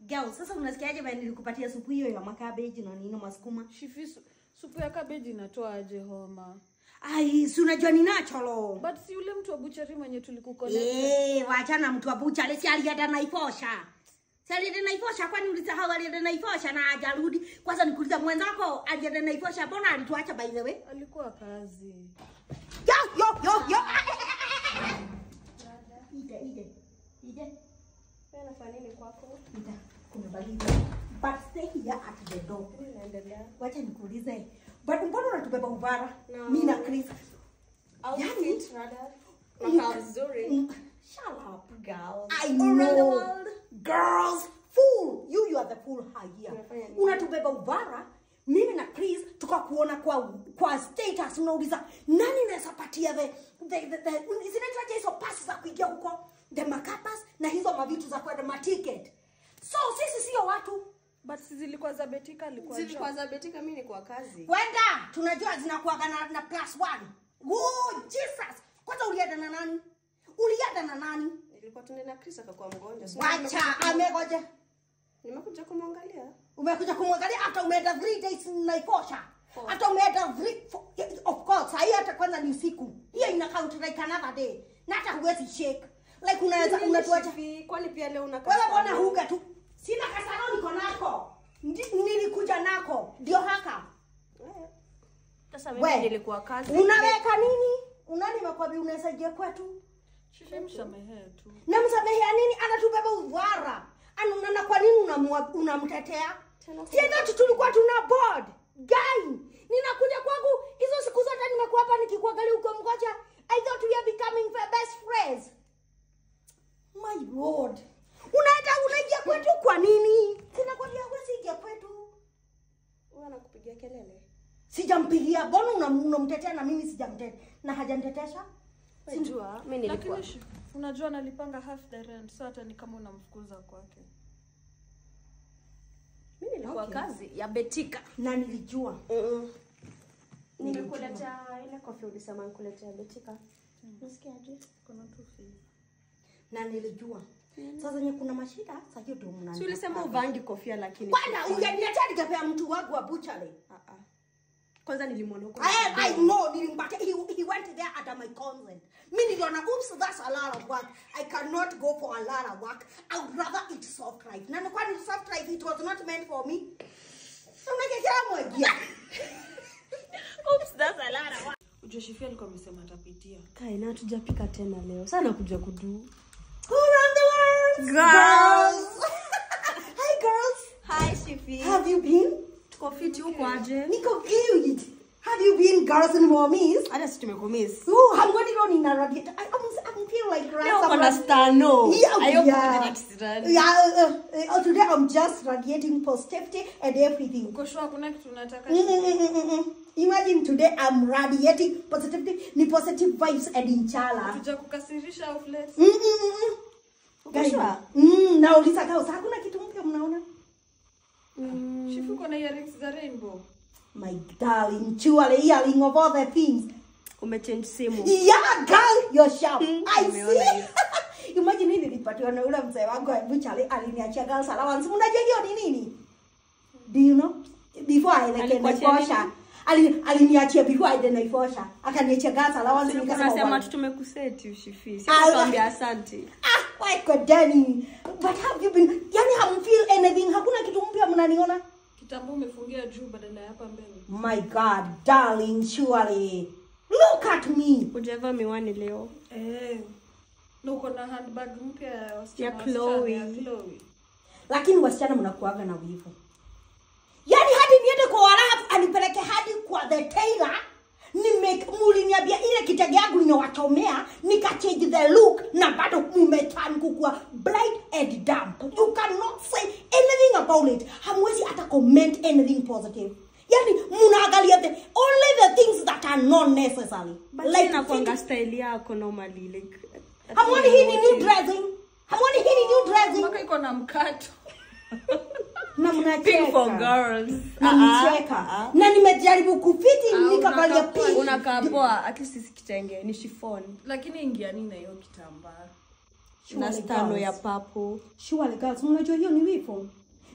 Girl, sasa unasikiaje vile nilikupatia supu hiyo ya makabeji na nini masukuma? Shifi, supu ya kabeji inatoa aje homa? Ai, si unajua ni natural. But si yule mtu wa butchery mwenye tulikuconnect. Eh, waachana mtu wa butchery, si alienda Naivasha. Si alienda Naivasha, kwani ulisahau alienda Naivasha na hajarudi? Kwanza nikuuliza mwenzako alienda Naivasha, mbona alituacha by the way? Alikuwa kazi. Yo yo yo yo. Ide ide. Ide. Wewe unafanya nini kwako? Ida, kumebalika. But stay here at the door. Naendelea. Wacha nikuulize. But mbona unatubeba ubara? No. Mimi na Chris. Outfit rather. Unakaa vizuri. Shut up, girls. I know. Around the world. Girls, fool. You are the fool here. Unatubeba ubara. Mimi na Chris tukakuona kwa status unauliza nani naweza patia the zinaitwaje hizo pass za kuingia huko, the makapas na hizo mavitu za kwenda ma ticket. So sisi sio watu. But zilikuwa za Betika, alikuwa zilikuwa za Betika, mimi ni kwa kazi. Kwenda tunajua zinakuwa na +1. Oh Jesus. Kwanza ulienda na nani? Ulienda na nani? Nilikuwa tunaenda na Chris akakuwa mgonjwa. Wacha amegoja. Nimekuja kumwangalia. Umekuja kumwangalia after umeenda 3 days Naivasha. After umeenda 3 4, of course, hii hata kwanza ni usiku. Hiyo ina count like another day. Na hata huwezi shake. Like unaweza unatuacha. Kwani pia leo una kasaro? Wewe mbona huga tu? Sina kasaro, niko nako. Nilikuja nako. Ndio haka. Sasa mimi nilikuwa kazi. Unaweka nini? Unani makwambia unasaidia kwetu? Shifi, msamehe tu. Na msamehea nini? Anatubeba uvara. Anuna kwa nini unamtetea? Tena tulikuwa tuna board. Guy, ninakuja kwangu hizo siku zote nimekuwa hapa nikikuangalia uko mgoja. I thought we are becoming best friends. My lord. Unaenda unaingia kwetu kwa nini? Sina kwambia huwezi ingia kwetu. Wewe anakupigia kelele. Sijampigia, mbona unamtetea na mimi sijamtetea na hajantetesha? Unajua, mimi nilikuwa. Lakini unajua nalipanga half the rent, so hata ni kama unamfukuza kwake. Mimi nilikuwa kazi ya Betika na nilijua. Nilikuletea ile coffee ulisema nikuletea Betika. Unasikiaje? Kuna tufi. Na nilijua. Sasa nye kuna mashida, sasa hiyo ndio mnani. Si ulisema uvangi kofia lakini. Bwana ungeniacha nikapea mtu wangu wa butchery. Kwanza nilimwona huko. I know nilimpatia, he went there at my consent. Mimi niliona oops, that's a lot of work. I cannot go for a lot of work. I would rather eat soft rice. Na kwani soft rice it was not meant for me. Unajua mwagia. Oops, that's a lot of work. Ujue Shifi alikuwa amesema atapitia. Kai na hatujapika tena leo. Sana kuja kudu. Who run the world? Girls. Hi girls. Hi Shifi. Have you been? Tuko fiti huko aje? Niko good. Have you been girls and mommies? Hata sisi tumekumiss. Oh, I'm going to go in a radiator. I feel like right. Leo kuna stano. Yeah. Yeah, today I'm just radiating positivity and everything. Uko sure kuna kitu unataka? Imagine today I'm radiating positivity, ni positive vibes and inshallah. Tuja kukasirisha au flex? Uko sure? Nauliza kao, hakuna kitu mpya mnaona? Shifi uko na earrings za rainbow. My darling, surely earring of all the things. Umechange simu. Yeah, girl, you're sharp. I see. Imagine nini nilipatiwa na ule mzee wangu wa butchery aliniachia girls allowance. Unajua hiyo ni nini? Do you know? Before I like Naivasha. Aliniachia before I Naivasha. Akaniachia girls allowance nikasema unasema tumekuseti Shifi. Sikuambia asante. Ah, why kodeni? But have you been? Yani hamfeel anything. Hakuna kitu mpya mnaniona? Kitambo umefungia juu badala ya hapa mbele. My God, darling, surely. Look at me. Hujavaa miwani leo. Eh. Na uko na handbag mpya ya wasichana. Ya Chloe. Lakini wasichana mnakuaga na wivu. Yaani hadi niende kwa Warabu anipeleke hadi kwa the tailor. Muliniambia ile kitenge yangu nimewachomea, nika change the look na bado mmeturn kukua blind and dumb. You cannot say anything about it. Hamwezi hata comment anything positive. Yaani mnaangalia the only the things that are not necessary. But like inakuanga style yako normally like. Hamwoni hii ni new dressing. Hamwoni hii ni new dressing. Mpaka iko na mkato. Na mnacheka. For girls. Na mnacheka. Na nimejaribu kufiti nikavalia pink. Unakaa poa, at least si kitenge, ni chiffon. Lakini ingia nini na hiyo kitambaa? Na stano ya papo. Surely girls, mnajua hiyo ni wivu.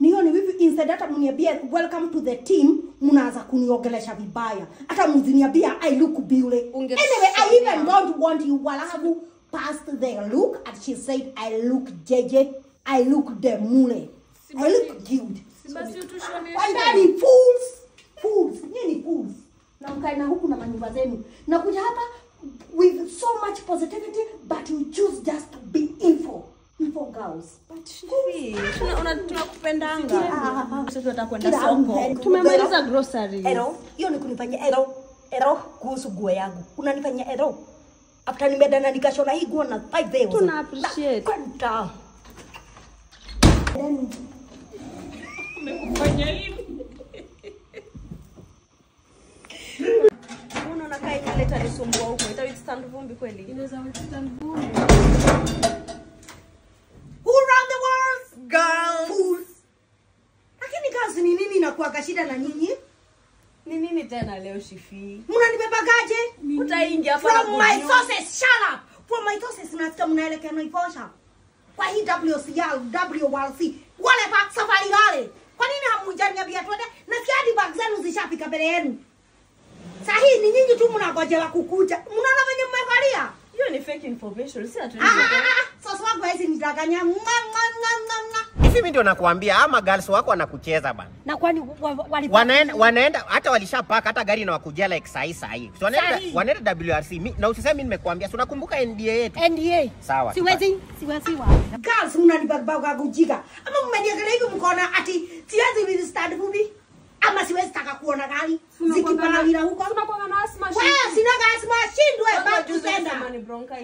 Ni hiyo ni wivu. Instead hata mniambie welcome to the team, mnaanza kuniongelesha vibaya. Hata mziniambia I look beautiful. Anyway, I even don't want you. Walabu passed the look and she said I look JJ, I look demule. I look good. Basi utushoneshe. Wandani fools. Fools. Nyinyi fools. Na mkae na huku na manyumba zenu. Na kuja hapa with so much positivity, but you choose just to be evil. Evil girls. But Shifi, tunakupendanga. Sisi tunataka kwenda soko. Tumemaliza groceries. Ero, hiyo ni kunifanyia ero. Ero kuhusu nguo yangu. Unanifanyia ero. After nimeenda na nikashona hii nguo na 5,000. Tuna appreciate. Kwenda. Umekufanya nini? Unaona kaa inaleta nisumbua huko. Ita withstand vumbi kweli? Inaweza withstand vumbi. Who run the world? Girls. Fools. Lakini girls ni nini inakuwa shida na nyinyi? Ni nini tena leo Shifi? Mnanibebagaje? Utaingia hapa na From my sources, shut up. From my sources nasikia mnaelekea Naivasha. Kwa hii WCL, WRC, whatever, safari gale. Kwa nini hamjaniambia twende? Nasikia hadi bag zenu zishafika mbele yenu. Sahi ni nyinyi tu mnangojea kukuja. Mnaona venye mmevalia? Hiyo ni fake information. Si hatuwezi. Sasa wangu hizi nidanganya. Hivi mimi ndio nakuambia ama girls wako wanakucheza bana. Na kwani wanaenda hata walishapaka hata gari inawakujia like sahi sahi. So wanaenda WRC. Na usiseme mimi nimekuambia. Si unakumbuka NDA yetu? NDA. Sawa. Siwezi wa. Girls mnanibaga kujiga. Ama mmeniangalia hivi mkaona ati siwezi withstand vumbi. Ama siwezi taka kuona gari zikiparawira huko. Tunakuwa na asthma. Wewe sinaga asthma, shindwe back to sender.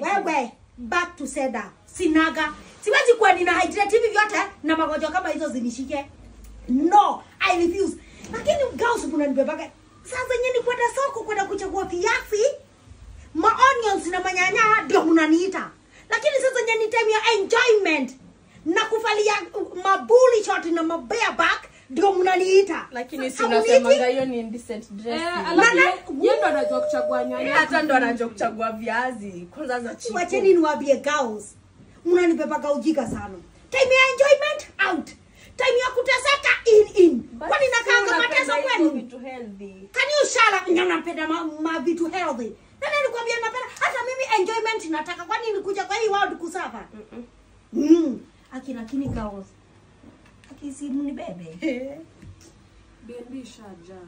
Wewe back to sender. Sinaga. Siwezi kuwa nina hydrate hivi vyote na magonjwa kama hizo zinishike. No, I refuse. Lakini girls mnanibebaga. Sasa nyinyi kwenda soko kwenda kuchagua viazi, ma onions na manyanya ndio mnaniita. Lakini sasa nyinyi time ya enjoyment na kuvalia mabuli short na mabare back ndio mnaniita. Lakini si unasemanga hiyo ni indecent dress. Alafu yeye ndo anajua kuchagua nyanya. Hata ndo anajua kuchagua viazi kwanza za chipo. Wacheni niwaambie girls. Mnanipepa ujika sana. Time ya enjoyment out. Time ya kuteseka in. Kwani nakaanga mateso kwenu? Vitu healthy. Can you shut up? Napenda ma vitu healthy. Nani nilikwambia napenda hata mimi enjoyment nataka. Kwani nilikuja kwa hii world kusafa? Aki lakini girls. Aki si mnibebe. BNB ishajaa.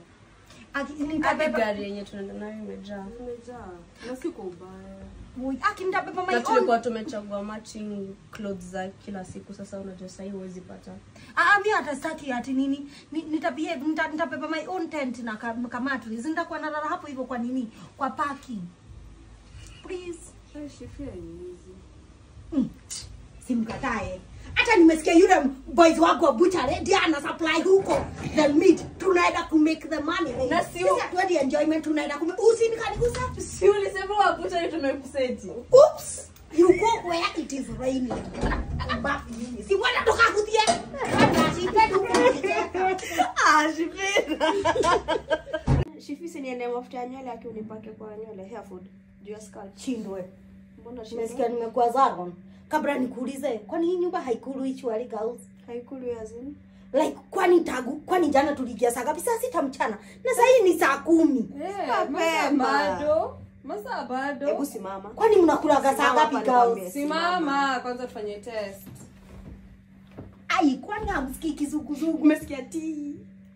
Aki nitabeba gari yenye tunaenda nayo imejaa. Imejaa. Na si kwa ubaya. Aki nitabeba my own. Tulikuwa tumechagua matching clothes za kila siku, sasa unajua sasa huwezi pata. Mimi hata sitaki ati nini. Nitabehave, nitabeba my own tent na kama tu. Nitakuwa nalala hapo hivyo kwa nini? Kwa parking. Please. Shifia hizi. Simkatae. Hata nimesikia yule boys wako wa butcher ndiye ana supply huko the meat. Tunaenda ku make the money. Na si hatuendi enjoyment, tunaenda ku usinikanigusa. Si ulisema wa butcher tumekuseti. Oops. You go where it is raining. Back nini? Si wana toka kutia. Shifira. Shifi si niende mafuta ya nywele akinipake kwa nywele hair food. Juu ya scalp. Chindwe. Mbona shida? Nimesikia nimekuwa zaron. Kabla nikuulize, kwani hii nyumba haikulu hicho girls? Haikulu yazini. Like kwani tagu, kwani jana tuliingia saa ngapi? Saa 6 mchana. Na saa hii ni saa 10. Bado. Masaa bado. Hebu simama. Kwani mnakulaga saa ngapi girls? Simama kwanza tufanye test. Ai, kwani hamsikii kizunguzungu? Umesikia tii?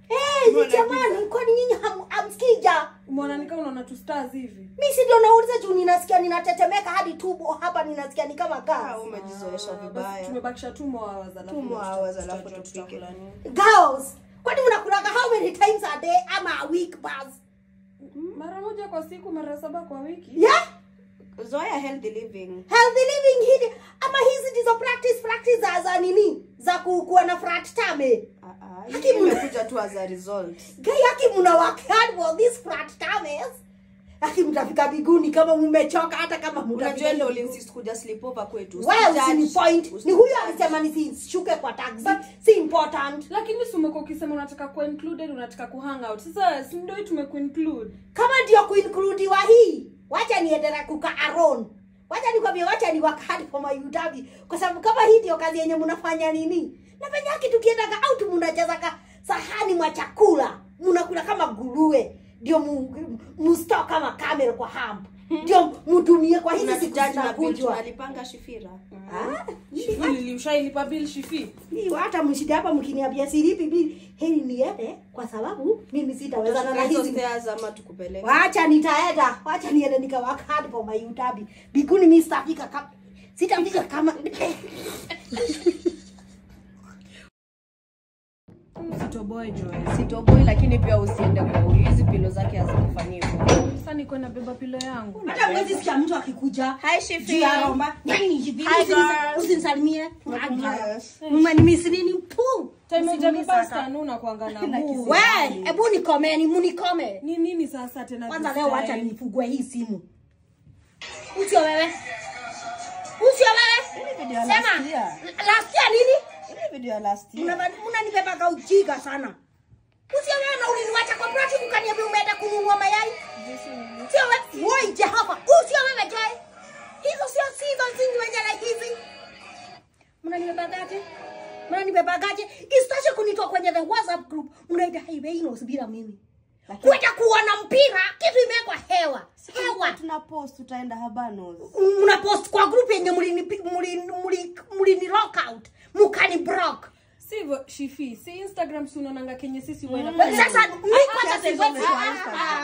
Eh, jamani, kwani nyinyi hamsikii ja? Umeona ni kama unaona tu stars hivi. Mimi si ndio nauliza juu ninasikia ninatetemeka hadi tubo hapa ninasikia ni kama gas. Umejizoesha vibaya. Tumebakisha 2 more hours alafu. 2 more hours alafu tupike. Girls, kwani mnakulaga how many times a day ama a week bas? Mara moja kwa siku, mara 7 kwa wiki. Yeah? Zoea healthy living. Healthy living hili ama hizi ndizo practice za nini? Za kuwa na flat tummy. Haki imekuja tu as a result. Gai haki mna work hard for these flat tummies. Haki mtafika biguni kama mmechoka hata kama mtafika. Unajua ndio ulinsist kuja sleepover kwetu. Well, si point. Ni huyo alisema nisishuke kwa taxi. Si important. Lakini si umekuwa ukisema unataka ku included, unataka ku hang out. Sasa si ndio hii tumekuinclude. Kama ndio kuincludiwa hii, wacha niendelee kukaa alone. Wacha nikwambie, wacha ni work hard for my utabi. Kwa sababu kama hii ndio kazi yenye mnafanya nini? Na penye haki tukiendaga out mnajaza ka sahani mwa chakula. Mnakula kama nguruwe. Ndio mstock kama kamera kwa hump. Ndio mtumie kwa hizi siku zinakuja. Tunalipanga Shifira. Shifi ushailipa bill Shifi? Ni hata mshida hapa mkiniambia silipi bill, heri niende kwa sababu mimi sitaweza na hizi stairs ama tukupeleke. Wacha nitaenda, wacha niende nika work hard for my utabi. Biguni mimi sitafika kama sitafika kama Sitoboy Joy. Sitoboy, lakini pia usiende kwa huyu. Hizi pilo zake hazikufanyii hivyo. Sasa niko na beba pilo yangu. Hata mwezi sikia mtu akikuja. Hi Shifi. Jiaromba. Nini Shifi? Hi girls. Usinisalimie. Mmenimisi nini? Pu. Time hujabeba stand unakuanga na huu. We, hebu nikomeni, munikome. Ni nini sasa tena? Kwanza leo wacha nifugue hii simu. Usio wewe. Usio wewe. Sema. Last year nini? Ile video last year. Mnanibeba ka ujinga sana. Usio wewe na uliniacha kwa ploti ukaniambia umeenda kununua mayai. Sio wewe, woi Jehova. Usio wewe Joy. Hizo sio season zingi wenye like hizi. Mnanibeba gaje? Mnanibeba gaje? Isitoshe kunitoa kwenye the WhatsApp group. Mnaita highway ino bila mimi. Kuja kuona mpira kitu imewekwa hewa. Hewa. Tuna post tutaenda Habanos. Mna post kwa group yenye mlini lock out. Mukani block. Sivyo Shifi, si Instagram si unaonanga kenye sisi wewe. Sasa mimi kwanza siwezi.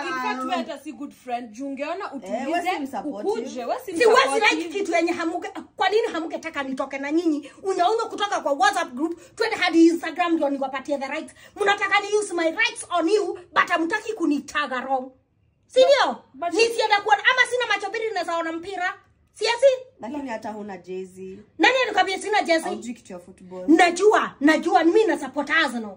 In fact wewe hata si good friend. Jungeona utulize ukuje, wewe si siwezi like kitu yenye hamuke. Kwa nini hamketaka nitoke na nyinyi? Unaona kutoka kwa WhatsApp group twende hadi Instagram ndio niwapatie the rights. Mnataka ni use my rights on you but hamtaki kunitaga wrong. Si ndio? Nisienda kuona ama sina macho mbili naweza ona mpira. Siasi? Lakini hata huna jezi. Nani alikwambia sina jezi? Haujui kitu ya football. Najua mimi na support Arsenal.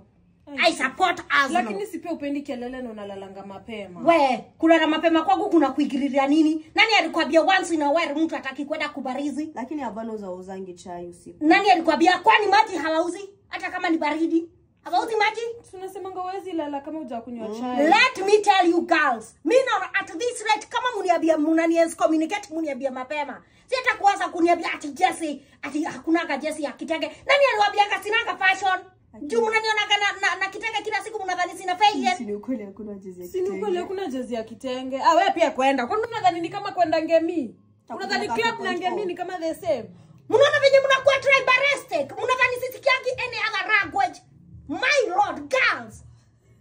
I support Arsenal. Lakini si pia upendi kelele na unalalanga mapema. We, kulala mapema kwangu kuna kuingililia nini? Nani alikwambia once in a while mtu hataki kwenda kubarizi? Lakini Habanos hauzangi chai usiku. Nani alikwambia kwani maji hawauzi hata kama ni baridi? Hawauzi maji? Tunasemanga huwezi lala kama hujakunywa chai. Let me tell you girls, mimi naona at this rate kama mniambia mnani communicate mniambia mapema. Si hata kuanza kuniambia ati Jesse, ati hakunanga Jesse ya kitenge. Nani aliwaambianga sinanga fashion? Juu mnanionaga na kitenge kila siku mnadhani sina fashion. Si ni ukweli hakuna jezi ya kitenge. Si ni ukweli hakuna jezi ya kitenge. Ah, wewe pia kwenda. Kwani unadhani ni kama kwenda ngemi? Unadhani club na ngemi ni kama the same? Mnaona venye mnakuwa tribalistic. Mnadhani sisikiangi any other language. My Lord, girls.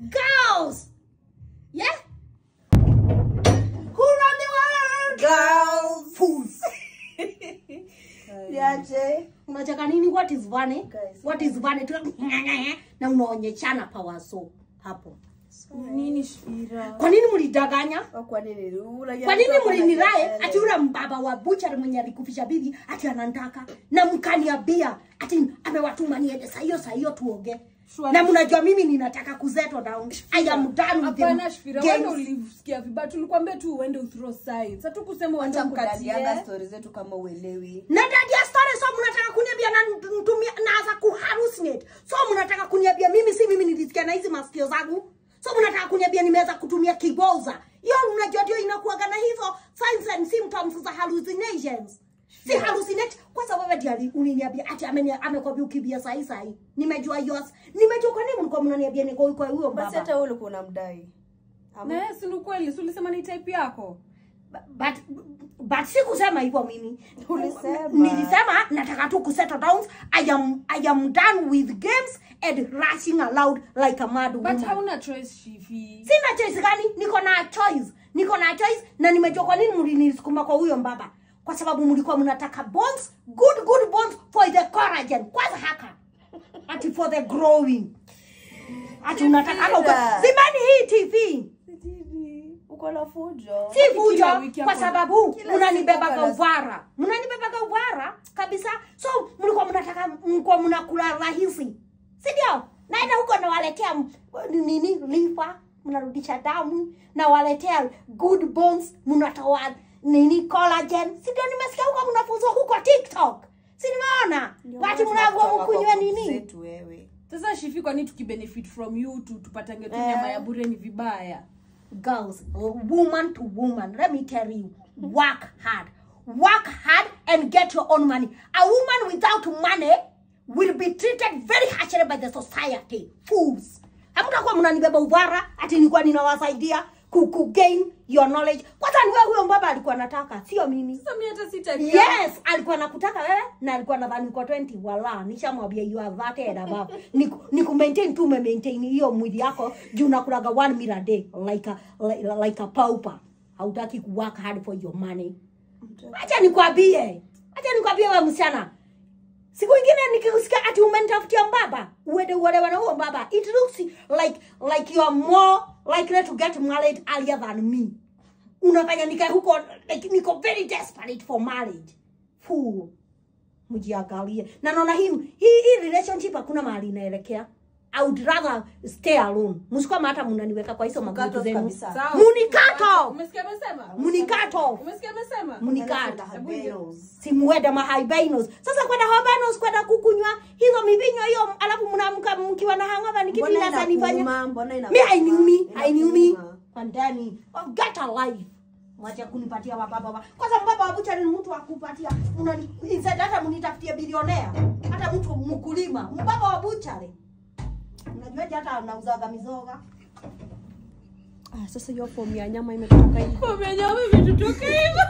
Girls. Yeah? Who run the world? Girls. Fools. Yeah, Jay. Unacheka nini? What is funny? Guys. What is funny? Na unaonyeshana power so hapo. Nini Shifira? Kwa nini mlidanganya? Kwa nini? Kwa nini mlinilae ati yule mbaba wa butcher mwenye alikufisha bibi ati anantaka na mkaniambia ati amewatuma niende saa hiyo tuoge. Na mnajua mimi ninataka kusettle down. I am done with them. Hapana Shifira, wewe ulisikia vibaya. Tulikwambia tu uende uthrow signs. Hatukusema uende mkatie story zetu kama uelewi. Na dadia story, so mnataka kuniambia na mtumia naanza kuhallucinate. So mnataka kuniambia mimi si mimi nilisikia na hizi masikio zangu. So mnataka kuniambia nimeweza kutumia kiboza. Hiyo mnajua ndio inakuwa na hizo signs and symptoms za hallucinations. Si hallucinate kwanza wewe ndiye uliniambia ati amekwambia ukibia sahi sahi. Nimejua yours. Nimejua kwa nini mlikuwa mnaniambia niko kwa huyo baba. Basi hata wewe ulikuwa unamdai. Na si ni kweli, si ulisema ni type yako? But sikusema hivyo mimi. Ulisema. Nilisema nataka tu kusettle down. I am done with games and rushing aloud like a mad woman. But hauna choice Shifi. Sina choice gani? Niko na choice. Niko na choice na nimejua kwa nini mlinisukuma kwa huyo baba. Kwa sababu mlikuwa mnataka bones, good bones for the collagen. Kwanza haka. Ati for the growing. Ati unataka ama uko. Zimani hii TV. Uko na fujo. Si fujo kwa sababu mnanibeba kwa uvara. Mnanibeba kwa uvara kabisa. So mlikuwa mnataka mlikuwa mnakula rahisi. Si ndio? Naenda huko nawaletea nini liver, mnarudisha damu, nawaletea good bones, mnatoa nini collagen. Si ndio nimesikia huko mnafunzwa huko TikTok. Si nimeona? Watu mnavyo mkunywa nini? Sasa Shifi, kwa nini tukibenefit from you tupatange tu nyama ya bure ni vibaya? Girls, woman to woman, let me tell you, work hard. Work hard and get your own money. A woman without money will be treated very harshly by the society. Fools. Hamtakuwa mnanibeba uvara ati nilikuwa ninawasaidia ku gain your knowledge. Kwanza ni wewe huyo mbaba alikuwa anataka, sio mimi. Sasa mimi hata sitaki. Yes, alikuwa anakutaka wewe na alikuwa anadhani uko 20. Wala, nishamwambia you are 30 and above. Ni ku maintain tu, ume maintain hiyo mwili yako juu unakulaga 1 meal a day like a pauper. Hautaki ku work hard for your money. Acha nikwambie. Acha nikwambie wewe msichana. Siku ingine nikikusikia ati umenitafutia mbaba, uende uolewe na huo mbaba. It looks like you are more likely to get married earlier than me. Unafanya nikae huko like niko very desperate for marriage. Fool. Mjiangalie. Na naona hii relationship hakuna mahali inaelekea. I would rather stay alone. Msikuwa hata mnaniweka kwa hizo magrupu off zenu. kabisa. Sawa. Municut off. Umesikia amesema? Municut off. Umesikia amesema? Municut. Habanos. Simuenda mahaibanos. Sasa kwenda habanos kwenda kukunywa hizo mivinyo hiyo, alafu mnaamka mkiwa na hangover ni kipi Mbona sasa nifanye? inakuuma? Mbona Mi inakuuma? hainiumi, hainiumi. Inakuuma. Kwa ndani. Oh, get a life. Mwacha kunipatia wababa wa. Kwanza mbaba wa bucha ni mtu akupatia. Unani instead hata mnitafutie bilionea. Hata mtu mkulima. Mbaba wa buchari. Unajuaje hata anauzaga mizoga? Ah, sasa hiyo fomu ya nyama imetoka hivi. Kwa nyama imetutoka hivyo.